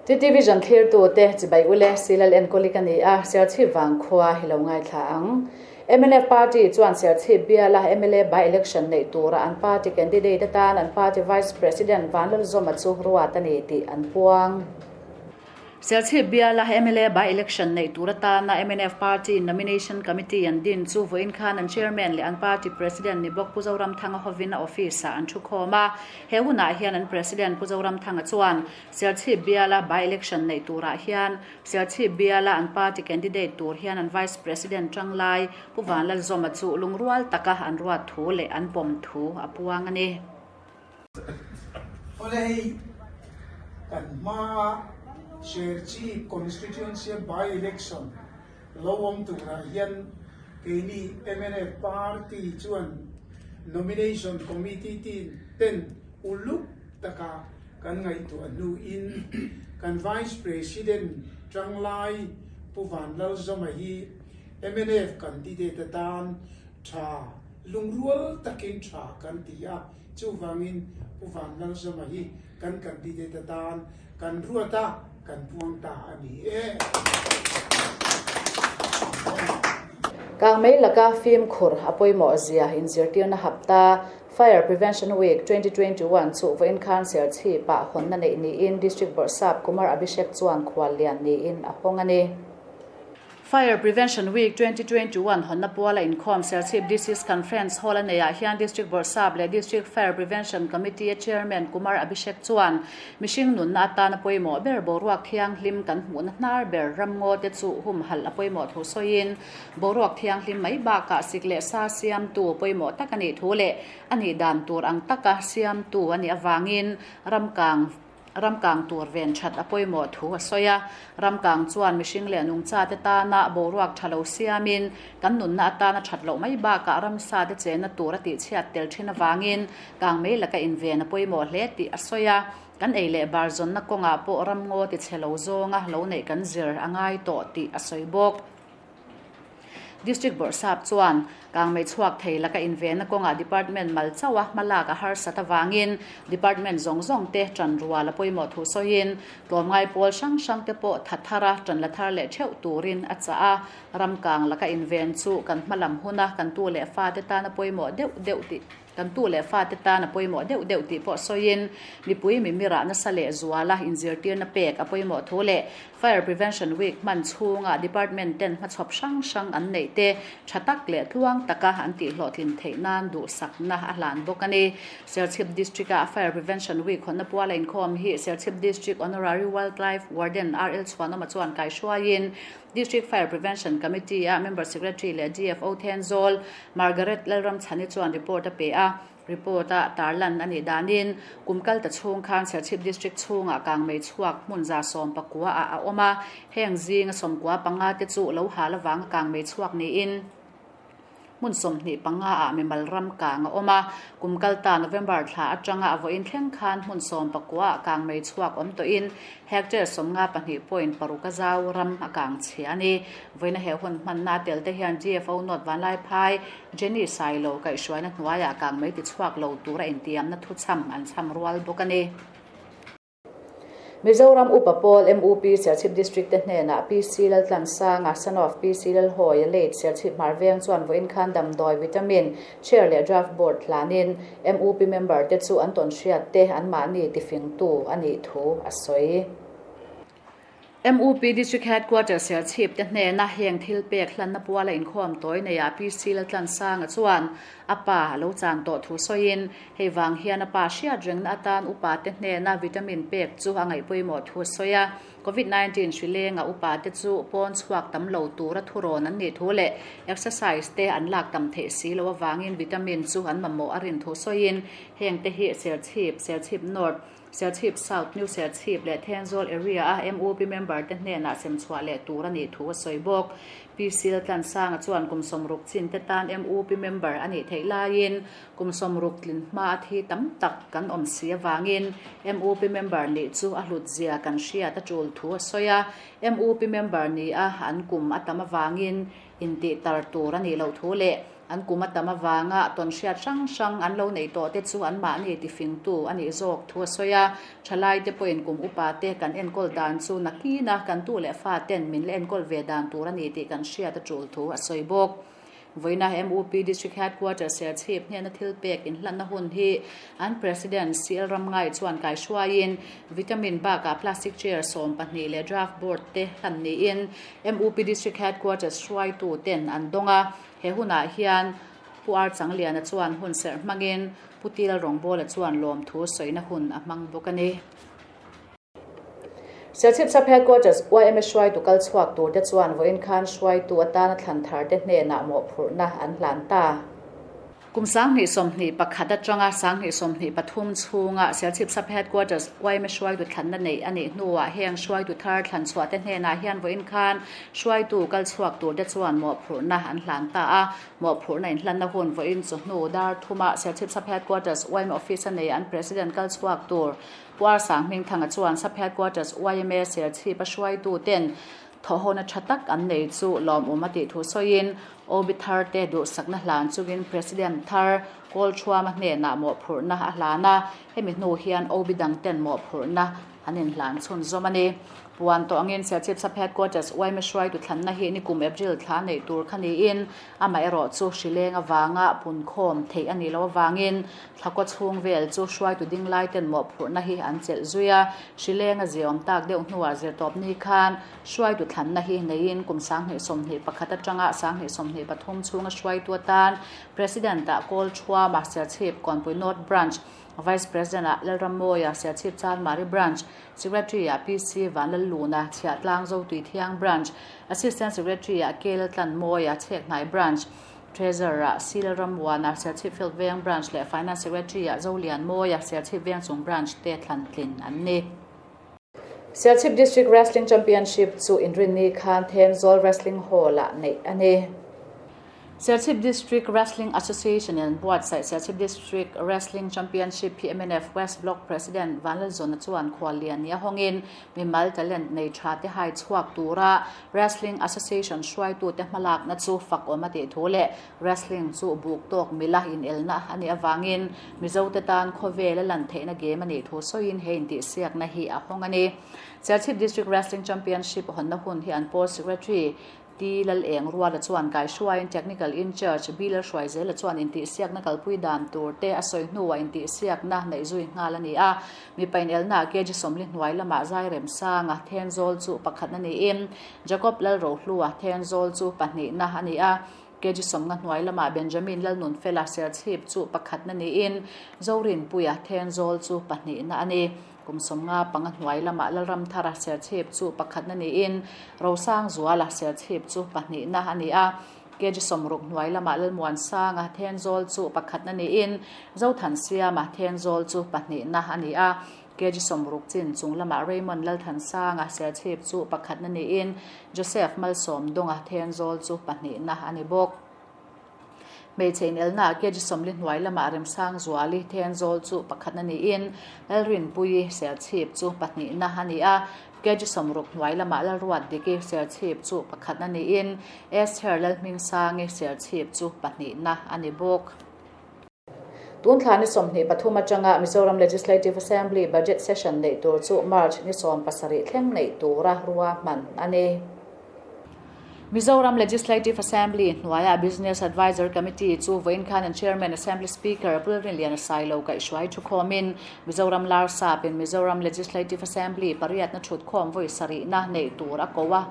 TTVision thlirtute chibai ule Silal enkawli ka ni a, Serchhip vangkhua hi lo ngaithla ang. Mnf party chuan Serchhip biala mla by-election neih tura an party candidate atan an party vice president Vanlalzawma chu ruat a ni tih an puang. Serchhip biala mla by-election neih tur atana mnf party in nomination committee an din chu vawiin khan an chairman leh an party president ni bawk Pu Zoramthanga hovin a office-ah an thukhawm a. He hunah hian an president Pu Zoramthanga chuan Serchhip biala by-election neih turah hian Serchhip biala an party candidate tur hian an vice president tanglai Pu Vanlalzawma chu lungrual taka an ruat thu leh an pawm thu a puang a ni. Awle hei kan hmaa Serchhip Constituency by-election lo awm turah hian keini mnf party chuan Nomination Committee team ten uluk taka kan ngaihtuah hnuin kan Vice President tanglai Pu Vanlalzawma hi mnf candidate atan tha lungrual takin tha kan ti a, chuvangin Pu Vanlalzawma hi kan candidate atan kan ruat a, kan puang ta a ni e. Kangmei laka fimkhur a pawimawh zia inzirtirna hapta Fire Prevention Week 2021 chu vawiin khan Serchhip ah hawnna neih niin District Bawrhsap Kumar Abhishek chuan khuallian niin a hawng a ni. Fire Prevention Week 2021 hawnna puala inkhawm Serchhip DC's Conference Hall a neihah hian District Bawrhsap leh District Fire Prevention Committee a Chairman Kumar Abhishek chuan mihring nunna atana pawimawh ber boruak thianghlim kan hmuhna hnar ber ramngaw te chu humhalh a pawimawh thu sawiin boruak thianghlim mai bakah sik leh sa siamtu pawimawh tak a nih thu leh a nih dan tur ang taka siamtu a nih avangin ramkang Ramkang tur ven that a pawimawh thu a sawi a, ramkang chuan mihring leh nungcha te tana boruak tha lo siamin kan nunna atana that loh mai bakah ramsa te chenna tur a tihchhiat tel thin avangin kang mei laka inven a pawimawh hle tih a sawi a, kan ei leh bar zawnna kawngah pawh ramngaw tichhe lo zawnga lo neih kan zir a ngai tawh tih a sawi bawk. District Bawrhsap chuan kangmei chhuak thei laka invenna kawngah Department mal chauha hmalak a harsat avangin Department zawng zawng te tan rual a pawimawh thu sawiin tlawmngai pawl hrang hrang te pawh tha thara tan la thar leh theuh turin a chah a, ramkang laka inven chu kan hmalam huna kan tu leh fate tana pawimawh deuh deuh tih Kan tu leh fate tan a pawimawh deuh deuh tih pawh sawiin, mipui mimir ah nasa leh zuala inzirtirna pek a pawimawh thu leh Fire Prevention Week hman chhunga Department ten hmachhawp hrang hrang an neih te tha tak leh tluang taka an tihhlawhtlin theih nan duhsakna a hlan bawk a ni. Serchhip District ah Fire Prevention Week hawnna puala inkhawm hi Serchhip District Honorary Wildlife Warden RL Chhuanawma chuan kaihruaiin District Fire Prevention Committee a Member Secretary leh DFO Thenzawl Margaret Lalramchhani chuan report a pe a, report a tarlan a nih danin kum kal ta chhung khan Serchhip District chhungah kangmei chhuak hmun 119 ah a awm a, heng zinga 95 te chu lo hal avanga kangmei chhuak niin hmun 25 ah mimal ram kang a awm a, kum kal ta November thla atanga a vawiin thleng khan hmun 19 ah kangmei chhuak awm tawhin hectare 52.6 a zau ram a kang chhia a ni. Vawiina he hun hmanna a tel te hian DFO North Vanlaiphai, Jenny Sailo kaihhruaina hnuaiah kangmei tichhuak lo tura intiamna thuchham an chham rual bawk a ni. Mizoram Upa Pawl, MUP, Serchhip District te hnenah PC Laltlansanga, son of PC Lalhawia late Serchhip Hmarveng chuan vawiin khan damdawi vitamin, chair leh draft board hlanin MUP member te chu an tawnhriat te anmahni tifingtu a nih thu a sawi. MUP District Headquarter Serchhip te hnena heng thil pek hlanna puala inkhawm tawi neiah PC Laltlansanga chuan a pa a lo chan tawh thu sawiin, hei vang hian a pa hriat rengna atan upa te hnena vitamin pek chu a ngaih pawimawh thu a sawi a. Covid 19 hri lenga upa te chu pawn chhuak tam lo tura thurawn an nih thu leh exercise te an lak tam theih si loh avangin vitamin chu an mamawh a rin thu sawiin heng te hi Serchhip, Serchhip North, Serchhip South, New Serchhip leh Thenzawl area a MUP member te hnenah semchhuah leh tur a nih thu a sawi bawk. Pi Siltlansanga chuan kum 60 chin te tan MUP member a nih theih laiin kum 60 tlin hma a thi tam tak kan awm si avangin MUP member nih chu a hlut zia kan hriat a tul thu a sawi a. MUP member ni a an kum a tam avangin intih tar tur a nih loh thu leh. An kum a tam avanga tawnhriat hrang hrang an lo neih tawh te chu anmahni tifingtu a nih zawk thu a sawi a. Thalaite pawhin kum upa te kan enkawl dan chu nakina kan tu leh fa ten min la enkawl ve dan tur a ni tih kan hriat a tul thu a sawi bawk. Vawiina MUP District Headquarters Serchhip hnena thil pek inhlanna hun hi an President CL Ramngai chuan kaihruaiin Vitamin bakah plastic chair 12 leh draft board te hlan niin MUP District Headquarters hruaitu ten an dawng a. He hunah hian Pu Ar Changliana chuan hun serh hmangin Pu Til Rawngbawla chuan lawmthu sawina hun a hmang bawk a ni. Serchhip Sub Headquarters yma hruaitu kal chhuak turte chuan vawiin khan hruaitu atana thlan tharte hnenah mawhphurhna an hlan ta. Kum 2021 atanga 2023 chhunga Serchhip Sub Headquarters yma hruaitu thlanna neih a nih hnuah heng hruaitu thar thlan chhuahte hnenah hian vawiin khan hruaitu kal chhuak turte chuan mawhphurhna an hlan ta a. Mawhphurhna inhlanna hun vawiin chu hnu dar thuma Serchhip Sub Headquarters yma Office a nei an President kal chhuak tur Pu Ar Sanghmingthanga chuan Sub Headquarters yma Serchhip a hruaituten thawhhawna tha tak an nei chu lawmawm a tih thu sawiin OB thar te duhsakna hlan chungin President thar Kawlthuama hnenah mawhphurhna a hlan a, hemi hnu hian OB dang ten mawhphurhna an inhlan chhunzawm a ni. Puan tawh angin Serchhip Sub Headquarters yma hruaitu thlanna hi nikum April thla neih tur kha niin amaherawh chu hrileng avanga punkhawm theih a nih loh avangin Thlakaw chhung vel chu hruaitu ding lai ten mawhphurhna hi an chelh zui a, hrileng a ziaawm tak deuh hnuah zirtawpni khan hruaitu thlanna hi neiin kum 2021 atanga 2023 chhunga hruaitu atan President-ah Kawl Thuama Serchhip Kawnpui North Branch, Vice President-ah Lalrammawia Serchhip Chanmari Branch, Secretary-ah PC Vanlalluna Chhiahtlang Zotuithiang Branch, Assistant Secretary-ah Kel Tlanmawia Chhekhnai Branch, Treasurer-ah Seal Rammuana, Serchhip Field Veng Branch leh Finance Secretary-ah Zolian Mawia, Serchhip Veng Chung Branch te thlan tlin an ni. Serchhip District Wrestling Championship chu inrinni khan Thenzawl Wrestling Hall-ah neih a ni. Serchhip District Wrestling Association in buatsaih Serchhip District Wrestling Championship hi mnf West Block President Vanlalzawna chuan khuallian ni a hawngin mimal talent nei tha te hai chhuak tura Wrestling Association hruaitute hmalakna chu fak awm a tih thu leh wrestling chu buk tawk mila inelna a nih avangin Mizote tan khawvel a lan theihna game a nih thu sawiin he intihsiakna hi a hawng a ni. Serchhip District Wrestling Championship hawnna hun hi an pawl Secretary Ti Laleng Ruala chuan kaihruaiin Technical In-Charge Bill Hruaizela chuan intihsiakna kalpui dan tur te a sawi hnuah intihsiakna neih zui nghal a ni a. Mipa inelnaah kg 40 hnuai lamah zai remsanga Thenzawl chu pakhatna niin Jacob Lalrohlua Thenzawl chu pahnihna a ni a. Kg 50 hnuai lamah Benjamin Lalnunfela Serchhip chu pakhatna niin Zorinpuia Thenzawl chu pahnihna a ni. Kum 55 hnuai lamah Lalramthara Serchhip chu pakhatna niin Rosangzuala Serchhip chu pahnihna a ni a. Kg 60 hnuai lamah Lalmuansanga Thenzawl chu pakhatna niin Zothansiama Thenzawl chu pahnihna a ni a. Kg 60 chin chung lamah Raymond Lalthansanga Serchhip chu pakhatna niin Joseph Malsawmdawnga Thenzawl chu pahnihna a ni bawk. Hmeichhe inelnaah kg 40 hnuai lamah Remsangzuali Thenzawl chu pakhatna niin Lalrinpuii Serchhip chu pahnihna a ni a. Kg 60 hnuai lamah Lalruatdiki Serchhip chu pakhatna niin Esther Lalhmingsangi Serchhip chu pahnihna a ni bawk. Tun thla ni 23 atanga Mizoram Legislative Assembly Budget Session neih tur chu March ni 17 thleng neih tura ruahman a ni. Mizoram Legislative Assembly hnuaiah Business Advisory Committee chu vawiin khan an Chairman Assembly Speaker Pu Rinliana Sailo kaihhruai thukhawmin Mizoram Larsapin Mizoram Legislative Assembly pariatna thutkhawm vawi sarihna neih tur a ko a,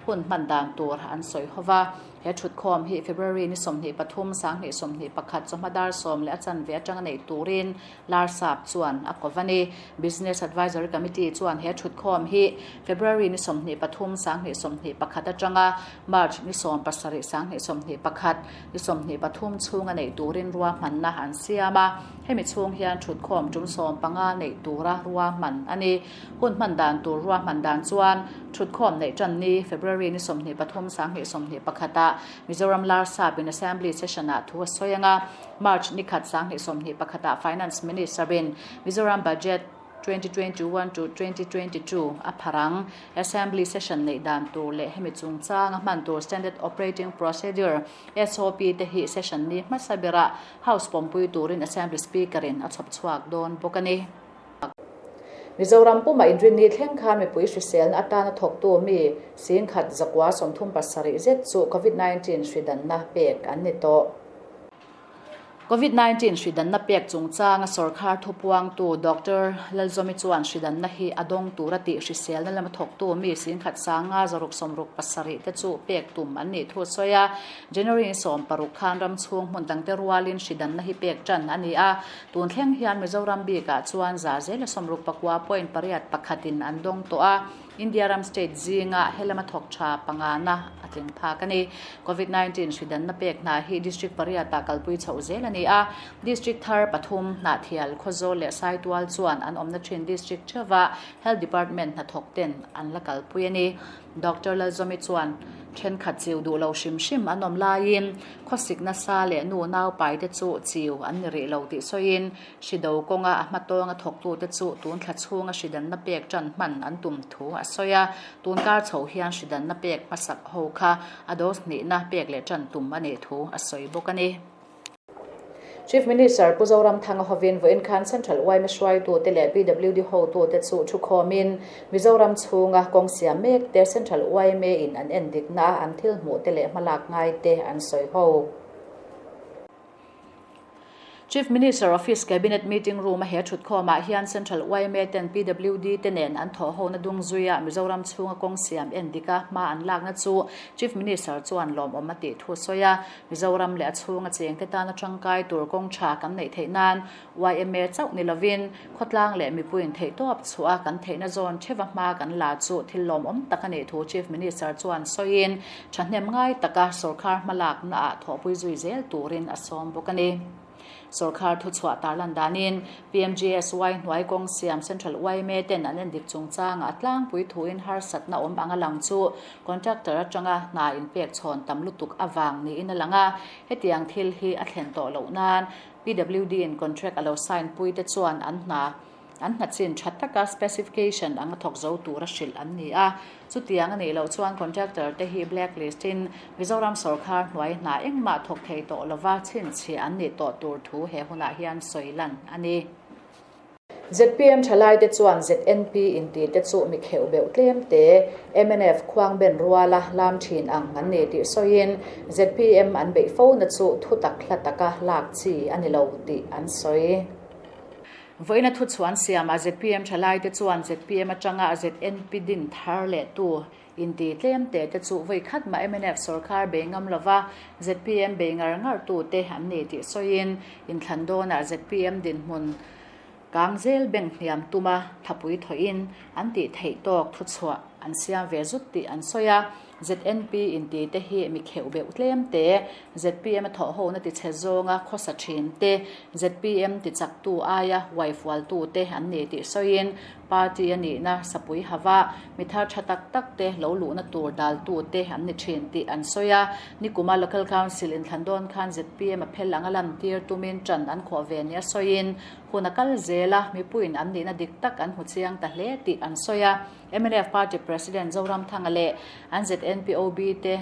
hun hman dan tur an sawi ho va. He thutkhawm hi February ni 23, 2021 chawhma dar 10 leh a chanve atanga neih turin Larsap chuan a ko va ni. Business Advisory Committee chuan he thutkhawm hi February ni 23, 2021 atanga March ni 17, 2021 ni 23 chhunga neih turin ruahmanna an siam a. Hemi chhung hian thutkhawm tum 15 neih tura ruahman a ni. Hun hman dan tur ruahman dan chuan thutkhawm neih tan ni February ni 23, 2021 ah Mizoram Larsap in Assembly session ah thu a sawi anga March ni 1, 2021 ah Finance Minister in Mizoram Budget. 2021 to 2022 a pharang. Assembly session neih dan tur leh hemi chungchanga hman tur Standard Operating Procedure, SOP, te hi session ni hmasa berah House pawmpui turin Assembly Speaker-in a chhawp chhuak dawn bawk a ni. Mizoram puma inrinni thleng khan mipui hriselna atana thawktu mi singkhat zakua 37 zet chu Covid-19 hridanna pek an ni tawh. Covid-19 hridanna pek chungchanga sawrkhar thupuangtu Doctor Lalzawmi chuan hridanna hi a dawng tura tih hriselna lama thawktu mi singkhat sanga 667 te chu pek tum an nih thu a sawi a. January 16 khan ram chhung hmun dangte rualin hridanna hi pek tan a ni a. Tun thleng hian Mizoram bikah chuan za zela 69.8 pakhatin an dawng tawh a. India ram state zinga helama thawk tha pangana a tling phak a ni. Covid-19 hridanna pek hna hi district pariatah kalpui chhoh zel a ni a. District thar pathum, Hnahthial, Khawzawl leh Saitual chuan an awmna thin district theuhah Health Department hnathawk ten an la kalpui a ni. Doctor Lalzawmi chuan thenkhat chiu duh lo hrim hrim an awm laiin khawsik nasa leh nu naupai te chu chiu an ni rih lo tih sawiin hrido kawnga a hmatawnga thawktute chu tun thla chhunga hridanna pek tan hman an tum thu a sawi a. Tun kar chho hian hridanna pek hmasak ho kha a dose hnihna pek leh tan tum a nih thu a sawi bawk a ni. Chief Minister Pu Zoramthanga hovin vawiin khan Central yma hruaitute leh PWD hotute chu thukhawmin Mizoram chhunga kawng siam mek te Central yma in an en dikna a an thil hmuh te leh hmalak ngai te an sawi ho. Chief Minister Office Cabinet Meeting Room a he thutkhawmah hian Central yma ten PWD te nen an thawh hona dung zuia Mizoram chhunga kawng siam en dika hma an lakna chu Chief Minister chuan lawmawm a tih thu sawi a. Mizoram leh a chhunga chengte tana tangkai tur kawng tha kan neih theih nan yma chauh ni lovin khawtlang leh mipuiin theihtawp chhuah a kan theihna zawn theuha hma kan la chu thil lawmawm tak a nih thu Chief Minister chuan sawiin thahnem ngai taka sawrkhar hmalakna ah thawhpui zui zel turin a sawm bawk a ni. Sawrkhar thuchhuah tarlan danin PMGSY hnuai kawng siam Central yma ten an endik chungchangah a tlangpui thuin harsatna awm anga lang chu contractor atanga hna inpek chhawn tam lutuk avang niin a lang a. Hetiang thil hi a thlen tawh loh nan PWD in contract a lo sign pui te chuan an hna An hnachin tha taka specification anga thawk zo tura hrilh an ni a. Chutiang a nih loh chuan contractor te hi blacklist in Mizoram sawrkhar hnuai hna engmah thawk thei tawh lova chhinchhiah an nih tawh tur thu he hunah hian sawi lan a ni. ZPM thalaite chuan ZNP inti te chu mi kheuh beuh tlem te, mnf khuang ben ruala lam thin ang an ni tih sawiin ZPM an beih fo na chu thutak hla taka lak chi a ni lo tih an sawi. Vawiina thuchhuan siamah zpm thalaite chuan zpm atanga ZNP din thar leh tu inti tlem te te chu vawi khat mah mnf sawrkhar bei ngam lova zpm bei ngar ngar tu te an ni tih sawiin inthlan dawnah zpm dinhmun kang zel bank hniam tuma thapui thawhin an tih theih tawk thuchhuah an siam ve zut tih an sawi a. ZNP inti te hi mi kheuh beuh tlem te, zpm a thawh hona ti chhe zawnga khawsa thin te, zpm ti chaktu aia uaifualtu te an ni tih sawiin party a nihna sapui hava mi thar tha tak tak te lo luhna tur daltu te an ni thin tih an sawi a. Nikuma Local Council inthlan dawn khan zpm a phel anga lantir tumin tan an khawh ve nia sawiin hun a kal zel a, mipuiin an nihna dik tak an hmu chiang ta hle tih an sawi a. Mnf Party President Zoramthanga leh an ZNPOB te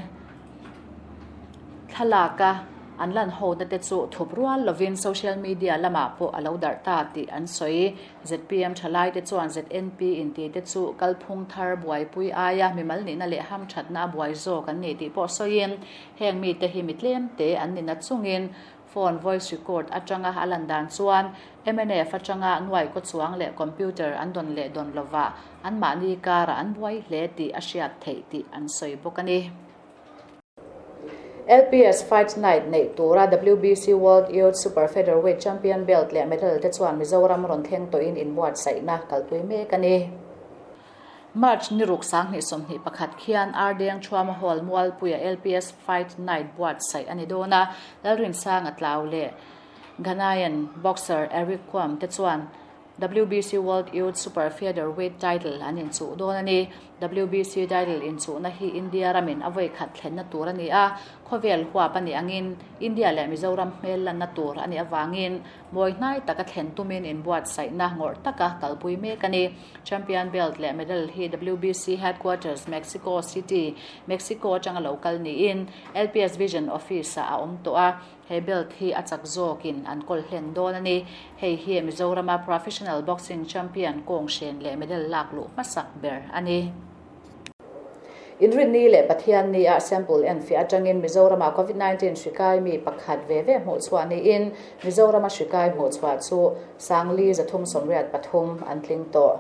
thlalaka an lan hona te chu thup rual lovin social media lamah pawh a lo darh ta tih an sawi. Zpm thalaite chuan ZNP inti te chu kalphung thar buaipui aia mimal nihna leh hamthatna a buai zawk an ni tih pawh sawiin heng mite hi mi tlemte an ni na chungin Phone voice record atanga a lan dan chuan mnf atanga nuai kaw chuang leh computer an dawn leh dawn lovah anmahni karah an buai hle tih a hriat theih tih an sawi bawk a ni. LPS Fight Night neih tura WBC World Youth Super Featherweight Champion belt leh medal te chuan Mizoram rawn thleng tawhin inbuatsaihna kalpui mek a ni. March ni ruk 2021 khian Ardeng Thuama Hall Mualpuia LPS Fight Night buatsaih a ni dawn a, Lalrinsanga Tlau leh Ghanaian boxer Eric Kwam te chuan WBC World Youth Super Featherweight title an inchuh dawn a ni. WBC title inchuhna hi India ramin a vawi khat thlenna tur a ni a, khawvel huap a nih angin India leh Mizoram hmel lanna tur a nih avangin mawi hnai taka thlen tumin inbuatsaihna ngawrh taka kalpui mek a ni. Champion belt leh medal hi WBC headquarters Mexico City, Mexico atanga lo kal niin LPS Vision office-ah a awm tawh a. He belt hi a chak zawkin an kawl hlen dawn a ni. Hei hi Mizorama professional boxing champion kawng hren leh medal lak luh hmasak ber a ni. Inrinni leh Pathianni ah sample enfiah atangin Mizorama Covid 19 hri kai mi pakhat ve ve hmuhchhuah niin Mizorama hri kai hmuhchhuah chu Sangli 383 an tling tawh.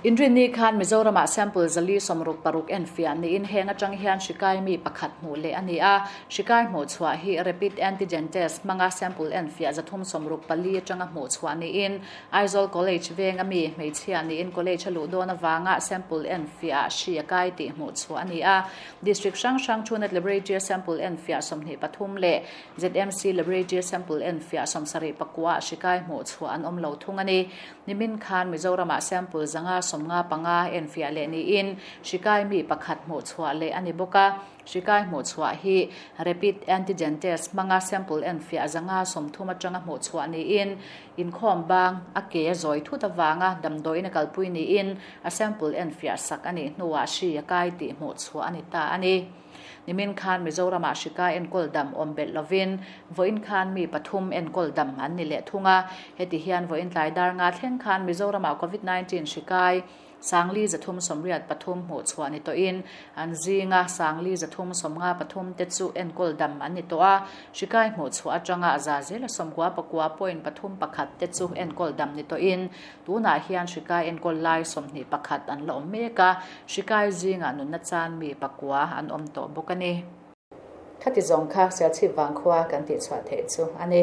Inrinni khan Mizoramah sample 466 enfiah niin heng atang hian hri kai mi pakhat hmuh leh a ni a. Hri kai hmuhchhuah hi rapid antigen test hmanga sample enfiah 364 atanga hmuhchhuah niin Aizawl College venga mi hmeichhia niin college a luh dawn avanga sample enfiah hri a kai tih hmuhchhuah a ni a. District hrang hrang Truenat Laboratory sample enfiah 23 leh ZMC Laboratory sample enfiah 79 hri kai hmuhchhuah an awm lo thung a ni. Nimin khan Mizoramah sample 195 enfiah leh niin hri kai mi pakhat hmuhchhuah leh a ni bawk a. Hri kai hmuhchhuah hi rapid antigen test hmanga sample enfiah 130 atanga hmuhchhuah niin inkhawm bang a ke a zawi thut avanga damdawiin a kalpui niin a sample enfiah sak a nih hnuah hri a kai tih hmuhchhuah a ni ta a ni. Nimin khan Mizoramah hri kai enkawl dam awm belh lovin vawiin khan mi pathum enkawl dam an ni leh thung a. Heti hian vawiin tlai dar nga thleng khan Mizoramah Covid 19 hri kai Sangli 383 hmuhchhuah ni tawhin an zinga Sangli 353 te chu enkawl dam an ni tawh a. Hri kai hmuhchhuah atanga a za zela 99 point pathum pakhat te chu enkawl dam ni tawhin tunah hian hri kai enkawl lai 21 an la awm mek a. Hri kai zingah nunna chan mi pakua an awm tawh bawk a ni. Khati zawng kha Serchhip vangkhua kan tihchhuah theih chu a ni.